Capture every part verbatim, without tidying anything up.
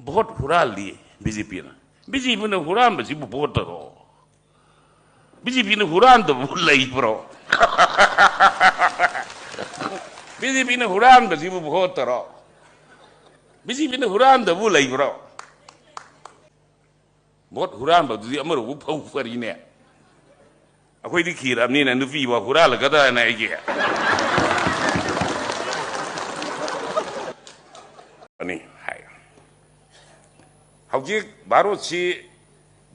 Vote ꯍꯨꯔꯥꯜꯂꯤ B J ꯄꯤꯅ꯫ B J ꯄꯤꯅ ꯍꯨꯔꯥꯟꯕꯁꯤꯕꯨ ꯚꯣꯠꯇꯔꯣ? ꯕꯤ ꯖꯦ ꯄꯤꯅ ꯍꯨꯔꯥꯟꯗꯕꯕꯨ ꯂꯩꯕ꯭ꯔꯣ? ꯕꯤ ꯖꯦ ꯄꯤꯅ ꯍꯨꯔꯥꯟꯕꯁꯤꯕꯨ ꯚꯣꯠꯇꯔꯣ? ꯕꯤ ꯖꯦ ꯄꯤꯅ ꯍꯨꯔꯥꯟꯗꯕꯕꯨ ꯂꯩꯕ꯭ꯔꯣ? ꯚꯣꯠ ꯍꯨꯔꯥꯟꯕꯗꯨꯗꯤ ꯑꯃꯔꯣꯝ ꯐꯧ ꯐꯔꯤꯅꯦ꯫ ꯑꯩꯈꯣꯏꯗꯤ ꯈꯤꯔꯕꯅꯤꯅ ꯅꯨꯄꯤ ꯐꯥꯎ ꯍꯨꯔꯥꯜꯂꯛꯀꯗ꯭ꯔꯅ ꯑꯩꯒꯤ ꯑꯅꯤ ꯍꯥꯏ꯫ ꯍꯧꯖꯤꯛ ꯚꯥꯔꯠꯁꯤ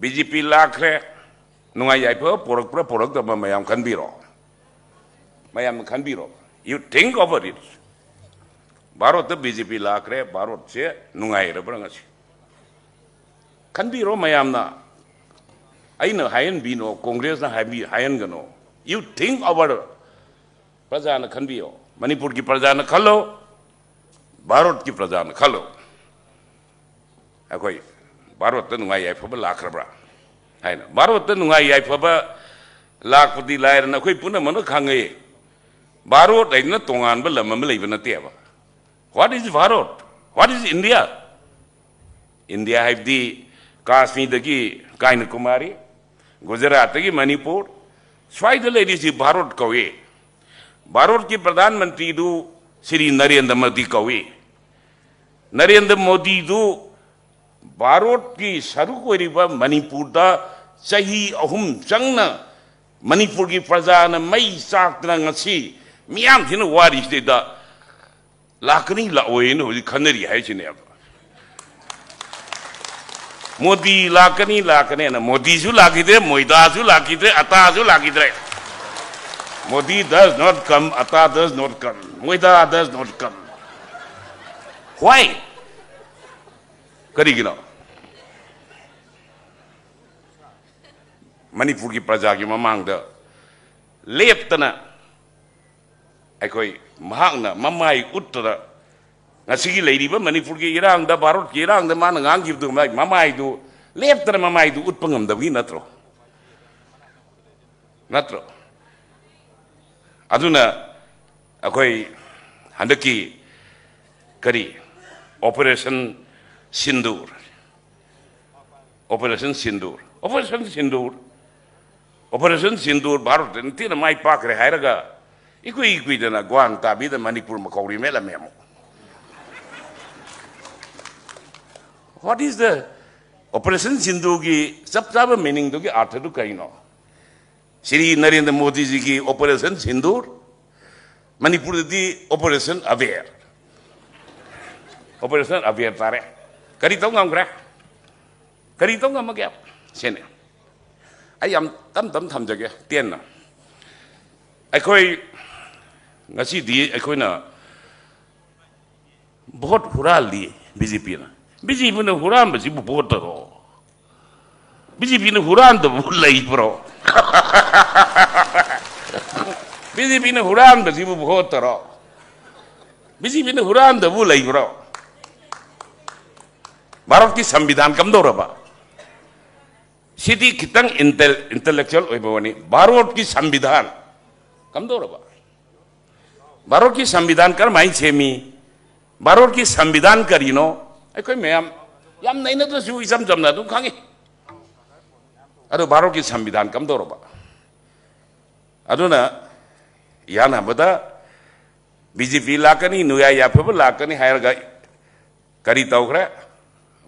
ꯕꯤ ꯖꯦ ꯄꯤ ꯂꯥꯛꯈ꯭ꯔꯦ, ꯅꯨꯡꯉꯥꯏ ꯌꯥꯏꯐꯕ ꯄꯣꯔꯛꯄ꯭ꯔꯥ ꯄꯣꯔꯛꯇꯕ꯭ꯔꯥ ꯃꯌꯥꯝ ꯈꯟꯕꯤꯔꯣ꯫ ꯃꯌꯥꯝꯅ ꯈꯟꯕꯤꯔꯣ꯫ You think over it. ꯚꯥꯔꯠꯇ ꯕꯤ ꯖꯦ ꯄꯤ ꯂꯥꯛꯈ꯭ꯔꯦ, ꯚꯥꯔꯠꯁꯦ ꯅꯨꯡꯉꯥꯏꯔꯕ꯭ꯔꯥ ꯉꯁꯤ? ꯈꯟꯕꯤꯔꯣ ꯃꯌꯥꯝꯅ꯫ ꯑꯩꯅ ꯍꯥꯏꯍꯟꯕꯤꯅꯣ, ꯀꯣꯡꯒ꯭ꯔꯦꯁꯅ ꯍꯥꯏꯕꯤ-, ꯍꯥꯏꯍꯟꯒꯅꯣ꯫ You think over. ꯄ꯭ꯔꯖꯥꯅ ꯈꯟꯕꯤꯌꯣ꯫ ꯃꯅꯤꯄꯨꯔꯒꯤ ꯄ꯭ꯔꯖꯥꯅ ꯈꯜꯂꯣ, ꯚꯥꯔꯠꯀꯤ ꯄ꯭ꯔꯖꯥꯅ ꯈꯜꯂꯣ꯫ ꯑꯩꯈꯣꯏ ꯚꯥꯔꯠꯇ ꯅꯨꯡꯉꯥꯏ ꯌꯥꯏꯐꯕ ꯂꯥꯛꯈ꯭ꯔꯕ꯭ꯔꯥ ꯍꯥꯏꯅ꯫ ꯚꯥꯔꯠꯇ ꯅꯨꯡꯉꯥꯏ ꯌꯥꯏꯐꯕ ꯂꯥꯛꯄꯗꯤ ꯂꯥꯏꯔꯅ ꯑꯩꯈꯣꯏ ꯄꯨꯝꯅꯃꯛꯅ ꯈꯪꯉꯦ꯫ ꯚꯥꯔꯠ ꯍꯥꯏꯗꯅ ꯇꯣꯉꯥꯟꯕ ꯂꯝ ꯑꯃ ꯂꯩꯕ ꯅꯠꯇꯦꯕ꯫ What is Bharat? What is India? India ꯍꯥꯏꯕꯗꯤ ꯀꯥꯁꯃꯤꯔꯗꯒꯤ ꯀꯥꯏꯅꯀꯨꯃꯥꯔꯤ, ꯒꯨꯖꯔꯥꯠꯇꯒꯤ ꯃꯅꯤꯄꯨꯔ, ꯁ꯭ꯋꯥꯏꯗ ꯂꯩꯔꯤꯁꯤ ꯚꯥꯔꯠ ꯀꯧꯏ꯫ ꯚꯥꯔꯠꯀꯤ ꯄ꯭ꯔꯙꯥꯟ ꯃꯟꯇ꯭ꯔꯤꯗꯨ ꯁ꯭ꯔꯤ ꯅꯔꯦꯟꯗ꯭ꯔ ꯃꯣꯗꯤ ꯀꯧꯏ꯫ ꯅꯔꯦꯟꯗ꯭ꯔ ꯃꯣꯗꯤꯗꯨ ꯚꯥꯔꯠꯀꯤ ꯁꯔꯨꯛ ꯑꯣꯏꯔꯤꯕ ꯃꯅꯤꯄꯨꯔꯗ ꯆꯍꯤ ꯑꯍꯨꯝ ꯆꯪꯅ ꯃꯅꯤꯄꯨꯔꯒꯤ ꯄ꯭ꯔꯖꯥꯅ ꯃꯩ ꯆꯥꯛꯇꯅ ꯉꯁꯤ ꯃꯤꯌꯥꯝꯁꯤꯅ ꯋꯥꯔꯤꯁꯤꯗꯩꯗ ꯂꯥꯛꯀꯅꯤ ꯂꯥꯛꯑꯣꯏꯅ ꯍꯧꯖꯤꯛ ꯈꯟꯅꯔꯤ ꯍꯥꯏꯁꯤꯅꯦꯕ꯫ ꯃꯣꯗꯤ ꯂꯥꯛꯀꯅꯤ ꯂꯥꯛꯀꯅꯤꯅ ꯃꯣꯗꯤꯁꯨ ꯂꯥꯛꯈꯤꯗ꯭ꯔꯦ, ꯃꯣꯏꯗꯥꯁꯨ ꯂꯥꯛꯈꯤꯗ꯭ꯔꯦ, ꯑꯇꯥꯁꯨ ꯂꯥꯛꯈꯤꯗ꯭ꯔꯦ꯫ Modi does not come, Atta does not come, Moida does not come. Why? ꯀꯔꯤꯒꯤꯅꯣ? ꯃꯅꯤꯄꯨꯔꯒꯤ ꯄ꯭ꯔꯖꯥꯒꯤ ꯃꯃꯥꯡꯗ ꯂꯦꯞꯇꯅ ꯑꯩꯈꯣꯏ ꯃꯍꯥꯛꯅ ꯃꯃꯥꯏ ꯎꯠꯇꯅ ꯉꯁꯤꯒꯤ ꯂꯩꯔꯤꯕ ꯃꯅꯤꯄꯨꯔꯒꯤ ꯏꯔꯥꯡꯗ, ꯚꯥꯔꯠꯀꯤ ꯏꯔꯥꯡꯗ ꯃꯥꯅ ꯉꯥꯡꯈꯤꯕꯗꯨ ꯃꯃꯥꯏ-, ꯃꯃꯥꯏꯗꯨ ꯂꯦꯞꯇꯅ ꯃꯃꯥꯏꯗꯨ ꯎꯠꯄ ꯉꯝꯗꯕꯒꯤ ꯅꯠꯇ꯭ꯔꯣ? ꯅꯠꯇ꯭ꯔꯣ? ꯑꯗꯨꯅ ꯑꯩꯈꯣꯏ ꯍꯟꯗꯛꯀꯤ ꯀꯔꯤ operation ꯁꯤꯟꯗꯨꯔ꯫ ꯑꯣꯄꯔꯦꯁꯟ ꯁꯤꯟꯗꯨꯔ꯫ ꯑꯣꯄꯔꯦꯁꯟ ꯁꯤꯟꯗꯨꯔ꯫ ꯑꯣꯄꯔꯦꯁꯟ ꯁꯤꯟꯗꯨꯔ ꯚꯥꯔꯠꯇ ꯅꯤꯡꯊꯤꯅ ꯃꯥꯏ ꯄꯥꯛꯈ꯭ꯔꯦ ꯍꯥꯏꯔꯒ ꯏꯀꯨꯏ ꯀꯨꯏꯗꯅ ꯒ꯭ꯋꯥꯟ ꯇꯥꯕꯤꯗ ꯃꯅꯤꯄꯨꯔ ꯃꯀꯧꯔꯤ ꯃꯦꯠꯂꯝꯃꯦ ꯑꯃꯨꯛ꯫ What is the Operation ꯁꯤꯟꯗꯨꯒꯤ ꯆꯞ ꯆꯥꯕ meaningꯗꯨꯒꯤ ꯑꯥꯔꯊꯗꯨ ꯀꯔꯤꯅꯣ? ꯁ꯭ꯔꯤ ꯅꯔꯦꯟꯗ꯭ꯔ ꯃꯣꯗꯤꯖꯤꯒꯤ ꯑꯣꯄꯔꯦꯁꯟ ꯁꯤꯟꯗꯨꯔ, ꯃꯅꯤꯄꯨꯔꯗꯗꯤ ꯑꯣꯄꯔꯦꯁꯟ ꯑꯕꯦꯔ꯫ ꯑꯣꯄꯔꯦꯁꯟ ꯑꯕꯦꯔ ꯇꯥꯔꯦ꯫ ꯀꯔꯤ ꯇꯧ ꯉꯝꯈ꯭ꯔꯦ? ꯀꯔꯤ ꯇꯧ ꯉꯝꯃꯒꯦ? ꯁꯤꯅꯤ꯫ ꯑꯩ ꯌꯥꯝ ꯇꯞ ꯇꯞ ꯊꯝꯖꯒꯦ, ꯇꯦꯟꯅ꯫ ꯑꯩꯈꯣꯏ ꯉꯁꯤꯗꯤ ꯑꯩꯈꯣꯏꯅ ꯚꯣꯠ ꯍꯨꯔꯥꯜꯂꯤ ꯕꯤ ꯖꯦ ꯄꯤꯅ꯫ ꯕꯤ ꯖꯦ ꯄꯤꯅ ꯍꯨꯔꯥꯟꯕꯁꯤꯕꯨ ꯚꯣꯠꯇꯔꯣ? ꯕꯤ ꯖꯦ ꯄꯤꯅ ꯍꯨꯔꯥꯟꯗꯕꯕꯨ ꯂꯩꯕ꯭ꯔꯣ? ꯕꯤ ꯖꯦ ꯄꯤꯅ ꯍꯨꯔꯥꯟꯕꯁꯤꯕꯨ ꯚꯣꯠꯇꯔꯣ? ꯕꯤ ꯖꯦ ꯄꯤꯅ ꯍꯨꯔꯥꯟꯗꯕꯕꯨ ꯂꯩꯕ꯭ꯔꯣ? ꯚꯥꯔꯠꯀꯤ ꯁꯪꯕꯤꯙꯥꯟ ꯀꯝꯗꯧꯔꯕ? ꯁꯤꯗꯤ ꯈꯤꯇꯪ ꯏꯟꯇꯦꯜ-, ꯏꯟꯇꯦꯂꯦꯛꯆꯨꯋꯦꯜ ꯑꯣꯏꯕ ꯋꯥꯅꯤ꯫ ꯚꯥꯔꯠꯀꯤ ꯁꯪꯕꯤꯙꯥꯟ ꯀꯝꯗꯧꯔꯕ? ꯚꯥꯔꯠꯀꯤ ꯁꯪꯕꯤꯙꯥꯟ ꯀꯔꯝꯍꯥꯏꯅ ꯁꯦꯝꯃꯤ? ꯚꯥꯔꯠꯀꯤ ꯁꯪꯕꯤꯙꯥꯟ ꯀꯔꯤꯅꯣ? ꯑꯩꯈꯣꯏ ꯃꯌꯥꯝ ꯌꯥꯝ ꯅꯩꯅꯗ꯭ꯔꯁꯨ ꯏꯆꯝ ꯆꯝꯅ ꯑꯗꯨꯝ ꯈꯪꯉꯤ꯫ ꯑꯗꯣ ꯚꯥꯔꯠꯀꯤ ꯁꯪꯕꯤꯙꯥꯟ ꯀꯝꯗꯧꯔꯕ? ꯑꯗꯨꯅ ꯌꯥꯅꯕꯗ ꯕꯤ ꯖꯦ ꯄꯤ ꯂꯥꯛꯀꯅꯤ, ꯅꯨꯌꯥ ꯌꯥꯐꯕ ꯂꯥꯛꯀꯅꯤ ꯍꯥꯏꯔꯒ ꯀꯔꯤ ꯇꯧꯈ꯭ꯔꯦ?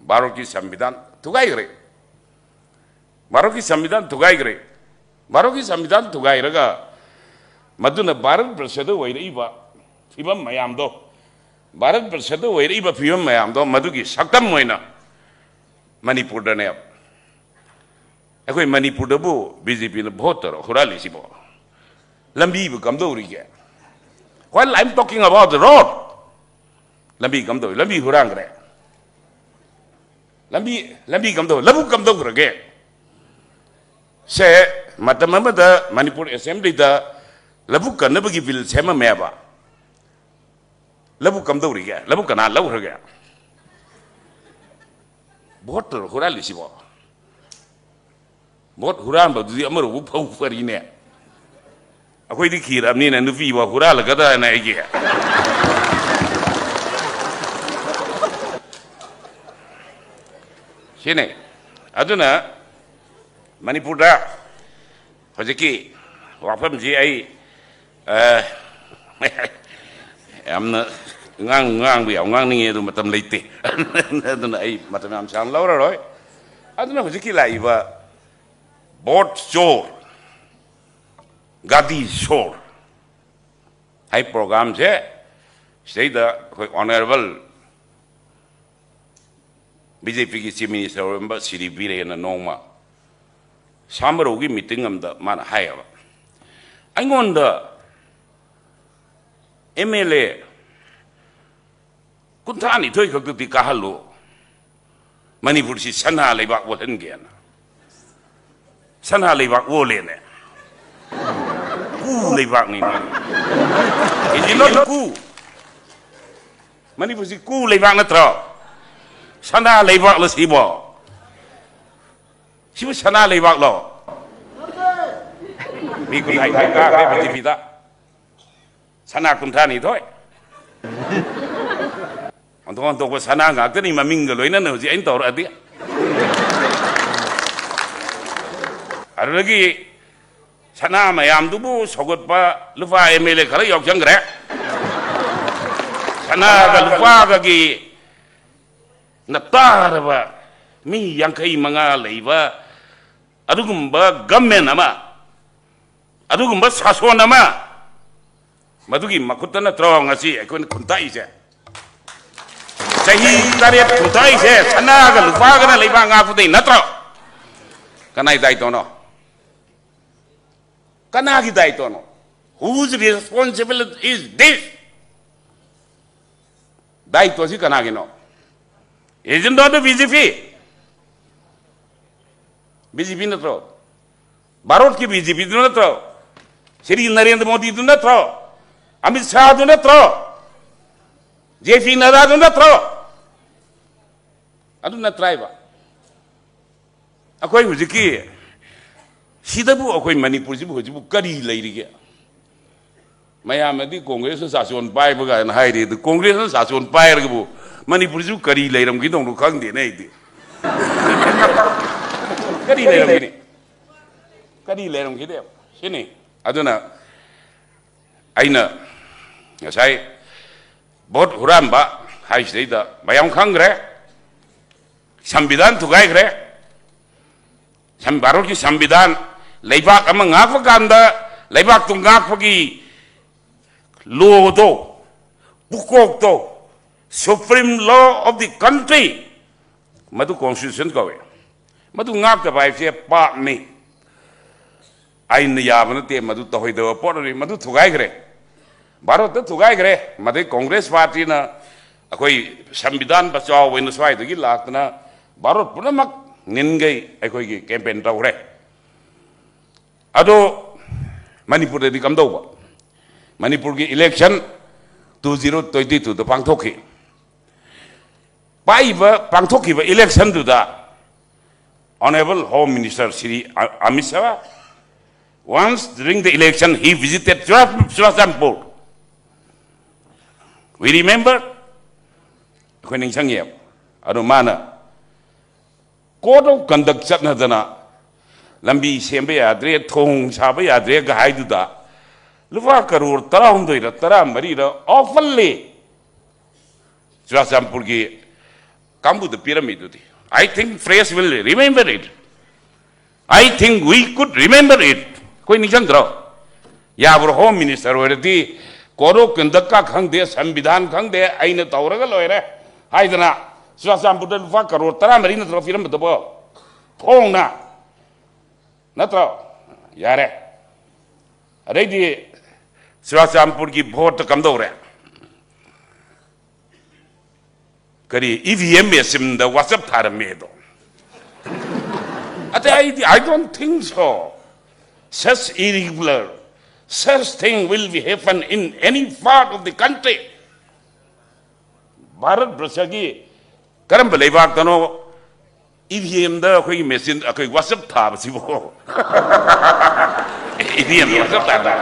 ꯚꯥꯔꯠꯀꯤ ꯁꯪꯕꯤꯙꯥꯟ ꯊꯨꯒꯥꯏꯈ꯭ꯔꯦ꯫ ꯚꯥꯔꯠꯀꯤ ꯁꯪꯕꯤꯙꯥꯟ ꯊꯨꯒꯥꯏꯈ꯭ꯔꯦ꯫ ꯚꯥꯔꯠꯀꯤ ꯁꯪꯕꯤꯙꯥꯟ ꯊꯨꯒꯥꯏꯔꯒ ꯃꯗꯨꯅ ꯚꯥꯔꯠ ꯕꯔꯁꯗ ꯑꯣꯏꯔꯛꯏꯕ ꯐꯤꯕꯝ ꯃꯌꯥꯝꯗꯣ, ꯚꯥꯔꯠ ꯕꯔꯁꯗ ꯑꯣꯏꯔꯛꯏꯕ ꯐꯤꯕꯝ ꯃꯌꯥꯝꯗꯣ ꯃꯗꯨꯒꯤ ꯁꯛꯇꯝ ꯑꯣꯏꯅ ꯃꯅꯤꯄꯨꯔꯗꯅꯦꯕ꯫ ꯑꯩꯈꯣꯏ ꯃꯅꯤꯄꯨꯔꯗꯕꯨ ꯕꯤ ꯖꯦ ꯄꯤꯅ ꯚꯣꯠ ꯇꯧꯔ ꯍꯨꯔꯥꯜꯂꯤꯁꯤꯕꯣ? ꯂꯝꯕꯤꯕꯨ ꯀꯝꯗꯧꯔꯤꯒꯦ? While I am talking about the road, ꯂꯝꯕꯤ ꯀꯝꯗꯧꯔꯤ? ꯂꯝꯕꯤ ꯍꯨꯔꯥꯟꯈ꯭ꯔꯦ꯫ ꯂꯝꯕꯤ, ꯂꯝꯕꯤ ꯀꯝꯗꯧ-, ꯂꯧꯕꯨꯛ ꯀꯝꯗꯧꯈ꯭ꯔꯒꯦ? ꯁꯦ, ꯃꯇꯝ ꯑꯃꯗ ꯃꯅꯤꯄꯨꯔ ꯑꯦꯁꯦꯝꯕ꯭ꯂꯤꯗ ꯂꯧꯕꯨꯛ ꯀꯟꯅꯕꯒꯤ ꯕꯤꯜ ꯁꯦꯝꯃꯝꯃꯦꯕ꯫ ꯂꯧꯕꯨꯛ ꯀꯝꯗꯧꯔꯤꯒꯦ? ꯂꯧꯕꯨꯛ ꯀꯅꯥ ꯂꯧꯈ꯭ꯔꯒꯦ? ꯚꯣꯠ ꯍꯨꯔꯥꯜꯂꯤꯁꯤꯕꯣ? ꯚꯣꯠ ꯍꯨꯔꯥꯟꯕꯗꯨꯗꯤ ꯑꯃꯔꯣꯝ ꯐꯧ ꯐꯔꯤꯅꯦ꯫ ꯑꯩꯈꯣꯏꯗꯤ ꯈꯤꯔꯕꯅꯤꯅ ꯅꯨꯄꯤꯐꯥꯎ ꯍꯨꯔꯥꯜꯂꯒꯗ꯭ꯔꯅ ꯑꯩꯒꯤ꯫ ꯁꯤꯅꯤ꯫ ꯑꯗꯨꯅ ꯃꯅꯤꯄꯨꯔꯗ ꯍꯧꯖꯤꯛꯀꯤ ꯋꯥꯐꯝꯁꯤ ꯑꯩ, ꯑ, ꯌꯥꯝꯅ ꯉꯥꯡ-, ꯉꯥꯡꯕ ꯌꯥꯝ ꯉꯥꯡꯅꯤꯡꯉꯦ, ꯑꯗꯨ ꯃꯇꯝ ꯂꯩꯇꯦ꯫ ꯑꯗꯨꯅ ꯑꯩ ꯃꯇꯝ ꯌꯥꯝ ꯁꯥꯡꯅ ꯂꯧꯔꯔꯣꯏ꯫ ꯑꯗꯨꯅ ꯍꯧꯖꯤꯛꯀꯤ ꯂꯥꯛꯏꯕ ꯕꯣꯠ ꯆꯣꯔ, ꯒꯥꯗꯤ ꯁꯣꯔ ꯍꯥꯏ ꯄ꯭ꯔꯣꯒ꯭ꯔꯥꯝꯁꯦ ꯁꯤꯗꯩꯗ ꯑꯩꯈꯣꯏ ꯑꯣꯅꯔꯦꯕꯜ ꯕꯤ ꯖꯦ ꯄꯤꯒꯤ ꯆꯤꯐ ꯃꯤꯅꯤꯁꯇꯔ ꯑꯣꯏꯔꯝꯕ ꯁꯤꯔꯤ ꯕꯤꯔꯦꯟꯅ ꯅꯣꯡꯃ ꯁꯥꯃꯔꯧꯒꯤ ꯃꯤꯇꯤꯡ ꯑꯃꯗ ꯃꯥꯅ ꯍꯥꯏꯌꯦꯕ, ꯑꯩꯉꯣꯟꯗ ꯑꯦꯝ ꯑꯦꯜ ꯑꯦ ꯀꯨꯟꯊ꯭ꯔꯥ ꯅꯤꯊꯣꯏ ꯈꯛꯇꯗꯤ ꯀꯥꯍꯜꯂꯨ, ꯃꯅꯤꯄꯨꯔꯁꯤ ꯁꯅꯥ ꯂꯩꯕꯥꯛ ꯑꯣꯜꯍꯟꯒꯦꯅ꯫ ꯁꯅꯥ ꯂꯩꯕꯥꯛ ꯑꯣꯜꯂꯦꯅꯦ꯫ ꯀꯨ ꯂꯩꯕꯥꯛꯅꯤ꯫ Is it not ꯀꯨ? ꯃꯅꯤꯄꯨꯔꯁꯤ ꯀꯨ ꯂꯩꯕꯥꯛ ꯅꯠꯇ꯭ꯔꯣ? ꯁꯅꯥ ꯂꯩꯕꯥꯛꯂꯣ ꯁꯤꯕꯣ? ꯁꯤꯕꯨ ꯁꯅꯥ ꯂꯩꯕꯥꯛꯂꯣ? ꯃꯤ ꯀꯨꯟꯊ꯭ꯔꯥ ꯀꯥꯈ꯭ꯔꯦ ꯕꯤ ꯖꯦ ꯄꯤꯗ꯫ ꯁꯅꯥ ꯀꯨꯟꯊ꯭ꯔꯥ ꯅꯤꯊꯣꯏ꯫ ꯑꯣꯟꯊꯣꯛ ꯑꯣꯟꯊꯣꯛꯄ ꯁꯅꯥ ꯉꯥꯛꯇꯅꯤ, ꯃꯃꯤꯡꯒ ꯂꯣꯏꯅꯅ ꯍꯧꯖꯤꯛ ꯑꯩꯅ ꯇꯧꯔꯛꯑꯗꯤ꯫ ꯑꯗꯨꯗꯒꯤ ꯁꯅꯥ ꯃꯌꯥꯝꯗꯨꯕꯨ ꯁꯧꯒꯠꯄ ꯂꯨꯄꯥ ꯑꯦꯝ ꯑꯦꯜ ꯑꯦ ꯈꯔ ꯌꯥꯎꯁꯟꯈ꯭ꯔꯦ꯫ ꯁꯅꯥꯒ ꯂꯨꯄꯥꯒꯒꯤ ꯅꯞꯇꯥꯔꯕ ꯃꯤ ꯌꯥꯡꯈꯩ ꯃꯉꯥ ꯂꯩꯕ ꯑꯗꯨꯒꯨꯝꯕ ꯒꯃꯦꯟ ꯑꯃ, ꯑꯗꯨꯒꯨꯝꯕ ꯁꯥꯁꯣꯟ ꯑꯃ, ꯃꯗꯨꯒꯤ ꯃꯈꯨꯠꯇ ꯅꯠꯇ꯭ꯔꯣ ꯉꯁꯤ ꯑꯩꯈꯣꯏꯅ ꯈꯨꯟꯇꯥꯛꯏꯁꯦ? ꯆꯍꯤ ꯇꯔꯦꯠ ꯈꯨꯟꯇꯥꯛꯏꯁꯦ ꯁꯅꯥꯒ ꯂꯨꯄꯥꯒꯅ ꯂꯩꯕꯥꯛ ꯉꯥꯛꯄꯗꯩ ꯅꯠꯇ꯭ꯔꯣ? ꯀꯅꯥꯏ ꯗꯥꯏꯇꯣꯅꯣ? ꯀꯅꯥꯒꯤ ꯗꯥꯏꯇꯣꯅꯣ? Whose responsibility is this? ꯗꯥꯏꯇꯣꯁꯤ ꯀꯅꯥꯒꯤꯅꯣ? Is it not the B J P? B J P ꯅꯠꯇ꯭ꯔꯣ? ꯚꯥꯔꯠꯀꯤ ꯕꯤ ꯖꯦ ꯄꯤꯗꯨ ꯅꯠꯇ꯭ꯔꯣ? ꯁ꯭ꯔꯤ ꯅꯔꯦꯟꯗ꯭ꯔ ꯃꯣꯗꯤꯗꯨ ꯅꯠꯇ꯭ꯔꯣ? ꯑꯃꯤꯠ ꯁꯥꯍꯗꯨ ꯅꯠꯇ꯭ꯔꯣ? ꯖꯦ ꯄꯤ ꯅꯗꯥꯗꯨ ꯅꯠꯇ꯭ꯔꯣ? ꯑꯗꯨ ꯅꯠꯇ꯭ꯔꯥꯏꯕ? ꯑꯩꯈꯣꯏ ꯍꯧꯖꯤꯛꯀꯤ ꯁꯤꯗꯕꯨ ꯑꯩꯈꯣꯏ ꯃꯅꯤꯄꯨꯔꯁꯤꯕꯨ ꯍꯧꯖꯤꯛꯄꯨ ꯀꯔꯤ ꯂꯩꯔꯤꯒꯦ? ꯃꯌꯥꯝꯅꯗꯤ ꯀꯣꯡꯒ꯭ꯔꯦꯁꯅ ꯁꯥꯁꯣꯟ ꯄꯥꯏꯕ ꯀꯥꯏꯅ ꯍꯥꯏꯔꯤ꯫ ꯑꯗꯨ ꯀꯣꯡꯒ꯭ꯔꯦꯁꯅ ꯁꯥꯁꯣꯟ ꯄꯥꯏꯔꯒꯕꯨ ꯃꯅꯤꯄꯨꯔꯁꯤꯕꯨ ꯀꯔꯤ ꯂꯩꯔꯝꯒꯗꯧꯅꯣ ꯈꯪꯗꯦꯅꯦ ꯑꯩꯗꯤ꯫ ꯀꯔꯤ ꯂꯩꯔꯝꯒꯅꯤ? ꯀꯔꯤ ꯂꯩꯔꯝꯈꯤꯗꯦꯕ? ꯁꯤꯅꯤ꯫ ꯑꯗꯨꯅ ꯑꯩꯅ ꯉꯁꯥꯏ ꯚꯣꯠ ꯍꯨꯔꯥꯟꯕ ꯍꯥꯏꯁꯤꯗꯩꯗ ꯃꯌꯥꯝ ꯈꯪꯈ꯭ꯔꯦ꯫ ꯁꯪꯕꯤꯙꯥꯟ ꯊꯨꯒꯥꯏꯈ꯭ꯔꯦ꯫ ꯁꯪ-, ꯚꯥꯔꯠꯀꯤ ꯁꯪꯕꯤꯙꯥꯟ, ꯂꯩꯕꯥꯛ ꯑꯃ ꯉꯥꯛꯄ ꯀꯥꯟꯗ ꯂꯩꯕꯥꯛꯇꯨ ꯉꯥꯛꯄꯒꯤ ꯂꯣꯗꯣ, ꯄꯨꯀꯣꯛꯇꯣ, supreme law of the country, ꯃꯗꯨ constitution ꯀꯧꯏ꯫ ꯃꯗꯨ ꯉꯥꯛꯇꯕ ꯍꯥꯏꯕꯁꯦ ꯄꯥꯞꯅꯤ꯫ ꯑꯥꯏꯟꯅ ꯌꯥꯕ ꯅꯠꯇꯦ, ꯃꯗꯨ ꯇꯧꯍꯩꯗꯕ ꯄꯣꯠꯅꯤ, ꯃꯗꯨ ꯊꯨꯒꯥꯏꯈ꯭ꯔꯦ꯫ ꯚꯥꯔꯠꯇ ꯊꯨꯒꯥꯏꯈ꯭ꯔꯦ꯫ ꯃꯗꯩ ꯀꯣꯡꯒ꯭ꯔꯦꯁ ꯄꯥꯔꯇꯤꯅ ꯑꯩꯈꯣꯏ ꯁꯪꯕꯤꯙꯥꯟ ꯕꯆꯥꯎ ꯑꯣꯏꯅ ꯁ꯭ꯋꯥꯏꯗꯒꯤ ꯂꯥꯛꯇꯅ ꯚꯥꯔꯠ ꯄꯨꯝꯅꯃꯛ ꯅꯤꯟꯈꯩ ꯑꯩꯈꯣꯏꯒꯤ campaign ꯇꯧꯈ꯭ꯔꯦ꯫ ꯑꯗꯣ ꯃꯅꯤꯄꯨꯔꯗꯗꯤ ꯀꯝꯗꯧꯕ? ꯃꯅꯤꯄꯨꯔꯒꯤ election two zero twenty twoꯗ ꯄꯥꯡꯊꯣꯛꯈꯤ꯫ ꯄꯥꯏꯕ ꯄꯥꯡꯊꯣꯛꯈꯤꯕ electionꯗꯨꯗ Honorable Home Minister Shri A-, Amit Shah, once during the election, he visited Chura-, Churachandpur. We remember? ꯑꯩꯈꯣꯏ ꯅꯤꯡꯁꯤꯡꯉꯦꯕ꯫ ꯑꯗꯣ ꯃꯥꯅ code of conduct ꯆꯠꯅꯗꯅ ꯂꯝꯕꯤ ꯁꯦꯝꯕ ꯌꯥꯗ꯭ꯔꯦ, ꯊꯣꯡ ꯁꯥꯕ ꯌꯥꯗ꯭ꯔꯦꯒ ꯍꯥꯏꯗꯨꯗ ꯂꯨꯄꯥ ꯀꯔꯣꯔ ꯇꯔꯥꯍꯨꯝꯗꯣꯏꯔ ꯇꯔꯥꯃꯔꯤꯔ offerly ꯆꯨꯔꯥꯆꯥꯟꯄꯨꯔꯒꯤ ꯀꯥꯡꯕꯨꯗ ꯄꯤꯔꯝꯃꯤꯗꯨꯗꯤ꯫ I think press will remember it. I think we could remember it. ꯑꯩꯈꯣꯏ ꯅꯤꯡꯁꯤꯡꯗ꯭ꯔꯣ? ꯌꯥꯕ꯭ꯔꯣ? Home Minister ꯑꯣꯏꯔꯗꯤ code of conduct ꯀ ꯈꯪꯗꯦ, ꯁꯪꯕꯤꯙꯥꯟ ꯈꯪꯗꯦ, ꯑꯩꯅ ꯇꯧꯔꯒ ꯂꯣꯏꯔꯦ ꯍꯥꯏꯗꯅ ꯆꯨꯔꯥꯆꯥꯟꯄꯨꯔꯗ ꯂꯨꯄꯥ ꯀꯔꯣꯔ ꯇꯔꯥꯃꯔꯤ ꯅꯠꯇ꯭ꯔꯣ ꯄꯤꯔꯝꯕꯗꯨꯕꯣ? ꯐꯣꯡꯅ꯫ ꯅꯠꯇ꯭ꯔꯣ? ꯌꯥꯔꯦ꯫ ꯑꯗꯩꯗꯤ ꯆꯨꯔꯥꯆꯥꯟꯄꯨꯔꯒꯤ ꯚꯣꯠꯇ ꯀꯝꯗꯧꯔꯦ? ꯀꯔꯤ, EVM machineꯗ WhatsApp ꯊꯥꯔꯝꯃꯦꯗꯣ? ꯑꯇꯩ ꯑꯩꯗꯤ, I don't think so. Such irregular, such thing will be happen in any part of the country. Bharat ꯕ꯭ꯔꯁꯒꯤ ꯀꯔꯝꯕ ꯂꯩꯕꯥꯛꯇꯅꯣ EVMꯗ ꯑꯩꯈꯣꯏꯒꯤ machine, ꯑꯩꯈꯣꯏ WhatsApp ꯊꯥꯕꯁꯤꯕꯣ? EVMꯗ WhatsApp ꯊꯥꯕ꯫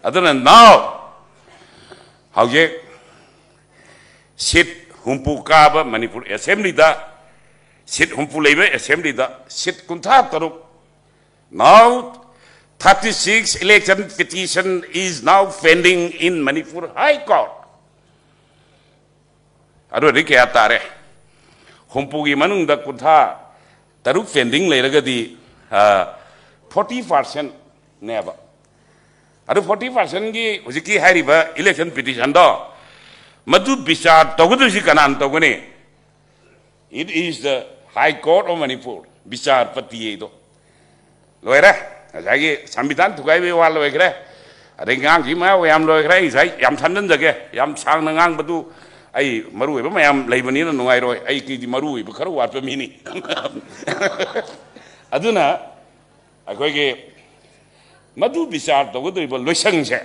ꯑꯗꯨꯅ now ꯍꯧꯖꯤꯛ seat ꯍꯨꯝꯐꯨ ꯀꯥꯕ ꯃꯅꯤꯄꯨꯔ Assemblyꯗ ꯁꯤꯠ ꯍꯨꯝꯐꯨ ꯂꯩꯕ ꯑꯦꯁꯦꯝꯕ꯭ꯂꯤꯗ ꯁꯤꯠ ꯀꯨꯟꯊ꯭ꯔꯥ ꯇꯔꯨꯛ, now thirty six election petition is now pending in Manipur High Court. ꯑꯗꯨꯗꯤ ꯀꯌꯥ ꯇꯥꯔꯦ? ꯍꯨꯝꯐꯨꯒꯤ ꯃꯅꯨꯡꯗ ꯀꯨꯟꯊ꯭ꯔꯥ ꯇꯔꯨꯛ pending ꯂꯩꯔꯒꯗꯤ forty percentꯅꯦꯕ꯫ ꯑꯗꯨ forty percentꯒꯤ ꯍꯧꯖꯤꯛꯀꯤ ꯍꯥꯏꯔꯤꯕ election petitionꯗꯣ, ꯃꯗꯨ ꯕꯤꯆꯥꯔ ꯇꯧꯒꯗꯣꯏꯁꯤ ꯀꯅꯥꯅ ꯇꯧꯒꯅꯤ? It is the High Court of Manipur, ꯕꯤꯆꯥꯔꯄꯇꯤ ꯍꯥꯏꯗꯣ꯫ ꯂꯣꯏꯔꯦ꯫ ꯉꯁꯥꯏꯒꯤ ꯁꯪꯕꯤꯙꯥꯟ ꯊꯨꯒꯥꯏꯕꯒꯤ ꯋꯥ ꯂꯣꯏꯈ꯭ꯔꯦ꯫ ꯑꯗꯩ ꯉꯥꯡꯈꯤ ꯃꯌꯥꯝ ꯌꯥꯝ ꯂꯣꯏꯈ꯭ꯔꯦ꯫ ꯑꯩ ꯉꯁꯥꯏ ꯌꯥꯝ ꯁꯝꯖꯤꯟꯖꯒꯦ, ꯌꯥꯝ ꯁꯥꯡꯅ ꯉꯥꯡꯕꯗꯨ ꯑꯩ ꯃꯔꯨ ꯑꯣꯏꯕ ꯃꯌꯥꯝ ꯂꯩꯕꯅꯤꯅ ꯅꯨꯡꯉꯥꯏꯔꯣꯏ꯫ ꯑꯩ ꯀꯤꯗꯤ ꯃꯔꯨ ꯑꯣꯏꯕ ꯈꯔ ꯋꯥꯠꯄ ꯃꯤꯅꯤ꯫ ꯑꯗꯨꯅ ꯑꯩꯈꯣꯏꯒꯤ ꯃꯗꯨ ꯕꯤꯆꯥꯔ ꯇꯧꯒꯗꯧꯔꯤꯕ ꯂꯣꯏꯁꯪꯁꯦ,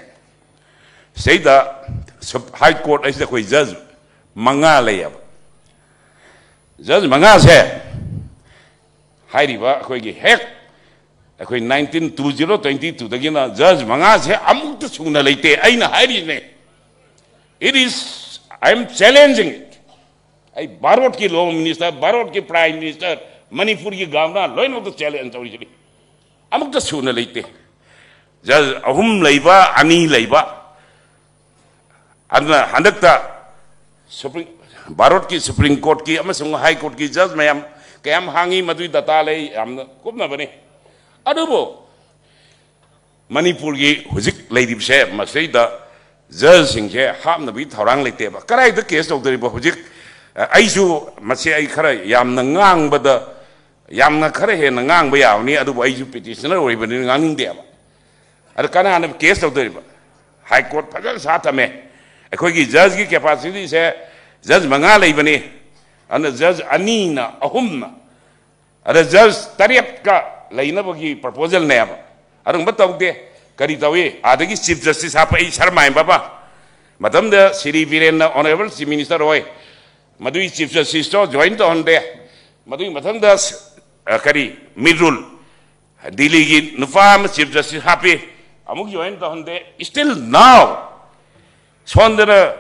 ꯁꯤꯗꯩꯗ ꯁꯨꯞ-, High Court ꯑꯁꯤꯗ ꯑꯩꯈꯣꯏ ꯖꯖ ꯃꯉꯥ ꯂꯩꯌꯦꯕ꯫ ꯖꯖ ꯃꯉꯥꯁꯦ ꯍꯥꯏꯔꯤꯕ ꯑꯩꯈꯣꯏꯒꯤ ꯍꯦꯛ ꯑꯩꯈꯣꯏ nineteen two zero twenty twoꯗꯒꯤꯅ ꯖꯖ ꯃꯉꯥꯁꯦ ꯑꯃꯨꯛꯇ ꯁꯨꯅ ꯂꯩꯇꯦ꯫ ꯑꯩꯅ ꯍꯥꯏꯔꯤꯅꯦ, it is, I am challenging it. ꯑꯩ ꯚꯥꯔꯠꯀꯤ law minister, ꯚꯥꯔꯠꯀꯤ prime minister, ꯃꯅꯤꯄꯨꯔꯒꯤ governor ꯂꯣꯏꯅꯃꯛꯇ challenge ꯇꯧꯔꯤꯁꯤꯅꯤ꯫ ꯑꯃꯨꯛꯇ ꯁꯨꯅ ꯂꯩꯇꯦ꯫ ꯖꯖ ꯑꯍꯨꯝ ꯂꯩꯕ, ꯑꯅꯤ ꯂꯩꯕ꯫ ꯑꯗꯨꯅ ꯍꯟꯗꯛꯇ ꯁꯨꯄ꯭ꯔꯤꯝ, ꯚꯥꯔꯠꯀꯤ ꯁꯨꯄ꯭ꯔꯤꯝ ꯀꯣꯔꯠꯀꯤ ꯑꯃꯁꯨꯡ ꯍꯥꯏ ꯀꯣꯔꯠꯀꯤ ꯖꯖ ꯃꯌꯥꯝ ꯀꯌꯥꯝ ꯍꯥꯡꯉꯤ, ꯃꯗꯨꯒꯤ data ꯂꯩ, ꯌꯥꯝꯅ ꯀꯨꯞꯅꯕꯅꯤ꯫ ꯑꯗꯨꯕꯨ ꯃꯅꯤꯄꯨꯔꯒꯤ ꯍꯧꯖꯤꯛ ꯂꯩꯔꯤꯕꯁꯦ, ꯃꯁꯤꯗ ꯖꯖꯁꯤꯡꯁꯦ ꯍꯥꯞꯅꯕꯒꯤ ꯊꯧꯔꯥꯡ ꯂꯩꯇꯦꯕ꯫ ꯀꯗꯥꯏꯗ case ꯇꯧꯗꯣꯔꯤꯕ ꯍꯧꯖꯤꯛ? ꯑ, ꯑꯩꯁꯨ ꯃꯁꯤ ꯑꯩ ꯈꯔ ꯌꯥꯝꯅ ꯉꯥꯡꯕꯗ, ꯌꯥꯝꯅ ꯈꯔ ꯍꯦꯟꯅ ꯉꯥꯡꯕ ꯌꯥꯕꯅꯤ, ꯑꯗꯨꯕꯨ ꯑꯩꯁꯨ petitioner ꯑꯣꯏꯕꯅꯤꯅ ꯉꯥꯡꯅꯤꯡꯗꯦꯕ꯫ ꯑꯗ ꯀꯅꯥꯅ case ꯇꯧꯗꯣꯔꯤꯕ? High Court ꯐꯖꯅ ꯁꯥ ꯊꯝꯃꯦ꯫ ꯑꯩꯈꯣꯏꯒꯤ ꯖꯖꯀꯤ capacityꯁꯦ ꯖꯖ ꯃꯉꯥ ꯂꯩꯕꯅꯤ, ꯑꯗꯨꯅ ꯖꯖ ꯑꯅꯤꯅ, ꯑꯍꯨꯝꯅ, ꯑꯗ ꯖꯖ ꯇꯔꯦꯠꯀ ꯂꯩꯅꯕꯒꯤ proposalꯅꯦꯕ꯫ ꯑꯗꯨꯒꯨꯝꯕ ꯇꯧꯗꯦ꯫ ꯀꯔꯤ ꯇꯧꯏ? ꯑꯥꯗꯒꯤ Chief Justice ꯍꯥꯞꯄꯛꯏ, ꯁꯔꯃꯥꯏ ꯕꯕꯥ꯫ ꯃꯇꯝꯗ ꯁ꯭ꯔꯤ ꯕꯤꯔꯦꯟꯅ honourable Chief Minister ꯑꯣꯏ, ꯃꯗꯨꯒꯤ Chief Justiceꯇꯣ join ꯇꯧꯍꯟꯗꯦ꯫ ꯃꯗꯨꯒꯤ ꯃꯊꯪꯗ, ꯑ, ꯀꯔꯤ, ꯃꯤꯔꯨꯜ, ꯗꯤꯜꯂꯤꯒꯤ ꯅꯨꯄꯥ ꯑꯃ Chief Justice ꯍꯥꯞꯄꯤ, ꯑꯃꯨꯛ join ꯇꯧꯍꯟꯗꯦ꯫ Still now, ꯁꯣꯝꯗꯅ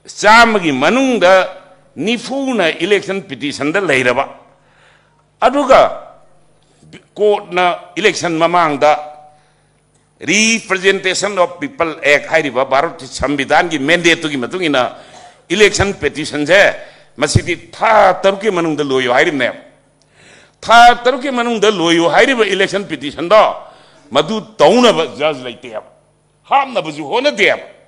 ꯆꯥꯝꯃꯒꯤ ꯃꯅꯨꯡꯗ ꯅꯤꯐꯨꯅ election petitionꯗ ꯂꯩꯔꯕ, ꯑꯗꯨꯒ courtꯅ election ꯃꯃꯥꯡꯗ representation of people act ꯍꯥꯏꯔꯤꯕ ꯚꯥꯔꯠꯀꯤ ꯁꯪꯕꯤꯙꯥꯟꯒꯤ mandateꯇꯨꯒꯤ ꯃꯇꯨꯡ ꯏꯟꯅ election petitionꯁꯦ ꯃꯁꯤꯗꯤ ꯊꯥ ꯇꯔꯨꯛꯀꯤ ꯃꯅꯨꯡꯗ ꯂꯣꯏꯌꯨ ꯍꯥꯏꯔꯤꯕꯅꯦꯕ꯫ ꯊꯥ ꯇꯔꯨꯛꯀꯤ ꯃꯅꯨꯡꯗ ꯂꯣꯏꯌꯨ ꯍꯥꯏꯔꯤꯕ election petitionꯗꯣ ꯃꯗꯨ ꯇꯧꯅꯕ judge ꯂꯩꯇꯦꯕ, ꯍꯥꯞꯅꯕꯁꯨ ꯍꯣꯠꯅꯗꯦꯕ꯫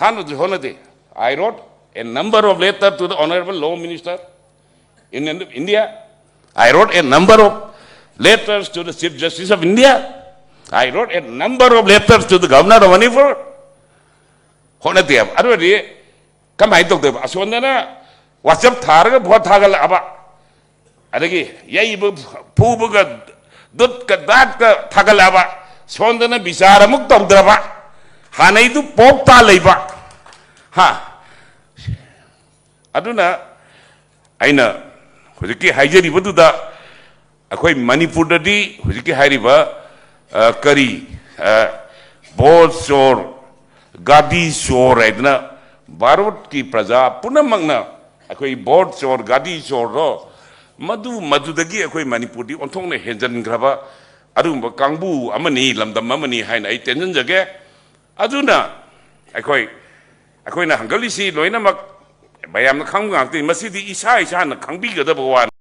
ꯍꯥꯟꯅꯗꯤ ꯍꯣꯠꯅꯗꯦ꯫ I wrote a number of letters to the Honorable Law Minister in India. I wrote a number of letters to the Chief Justice of India. I wrote a number of letters to the Governor of Manipur. ꯍꯣꯠꯅꯗꯦꯕ꯫ ꯑꯗꯨ ꯑꯣꯏꯔꯗꯤ ꯀꯃꯥꯏꯅ ꯇꯧꯗꯣꯏꯕ? ꯑꯁꯣꯝꯗꯅ WhatsApp ꯊꯥꯔꯒ vote ꯊꯥꯒꯠꯂꯛꯑꯕ, ꯑꯗꯒꯤ ꯌꯩꯕ ꯐꯨꯕꯒ ꯗꯨꯠꯀ ꯗꯥꯠꯀ ꯊꯥꯒꯠꯂꯛꯑꯕ, ꯁꯣꯝꯗꯅ ꯕꯤꯆꯥꯔ ꯑꯃꯨꯛ ꯇꯧꯗ꯭ꯔꯕ, ꯍꯥꯟꯅꯩꯗꯨ ꯄꯣꯞ ꯇꯥ ꯂꯩꯕ꯫ ꯍꯥ? ꯑꯗꯨꯅ ꯑꯩꯅ ꯍꯧꯖꯤꯛꯀꯤ ꯍꯥꯏꯖꯔꯤꯕꯗꯨꯗ ꯑꯩꯈꯣꯏ ꯃꯅꯤꯄꯨꯔꯗꯗꯤ ꯍꯧꯖꯤꯛꯀꯤ ꯍꯥꯏꯔꯤꯕ, ꯑ, ꯀꯔꯤ, ꯑ, vote ꯆꯣꯔ, ꯒꯥꯗꯤ ꯆꯣꯔ ꯍꯥꯏꯗꯅ ꯚꯥꯔꯠꯀꯤ ꯄ꯭ꯔꯖꯥ ꯄꯨꯝꯅꯃꯛꯅ ꯑꯩꯈꯣꯏ vote ꯆꯣꯔ, ꯒꯥꯗꯤ ꯆꯣꯔꯗꯣ ꯃꯗꯨ, ꯃꯗꯨꯗꯒꯤ ꯑꯩꯈꯣꯏ ꯃꯅꯤꯄꯨꯔꯗꯤ ꯑꯣꯟꯊꯣꯛꯅ ꯍꯦꯟꯖꯟꯈ꯭ꯔꯕ ꯑꯗꯨꯒꯨꯝꯕ ꯀꯥꯡꯕꯨ ꯑꯃꯅꯤ, ꯂꯝꯗꯝ ꯑꯃꯅꯤ ꯍꯥꯏꯅ ꯑꯩ ꯇꯦꯟꯖꯟꯖꯒꯦ꯫ ꯑꯗꯨꯅ ꯑꯩꯈꯣꯏ, ꯑꯩꯈꯣꯏꯅ ꯍꯪꯒꯠꯂꯤꯁꯤ ꯂꯣꯏꯅꯃꯛ ꯃꯌꯥꯝꯅ ꯈꯪꯕ ꯉꯥꯛꯇꯅꯤ꯫ ꯃꯁꯤꯗꯤ ꯏꯁꯥ ꯏꯁꯥꯅ ꯈꯪꯕꯤꯒꯗꯕ ꯋꯥꯅꯤ꯫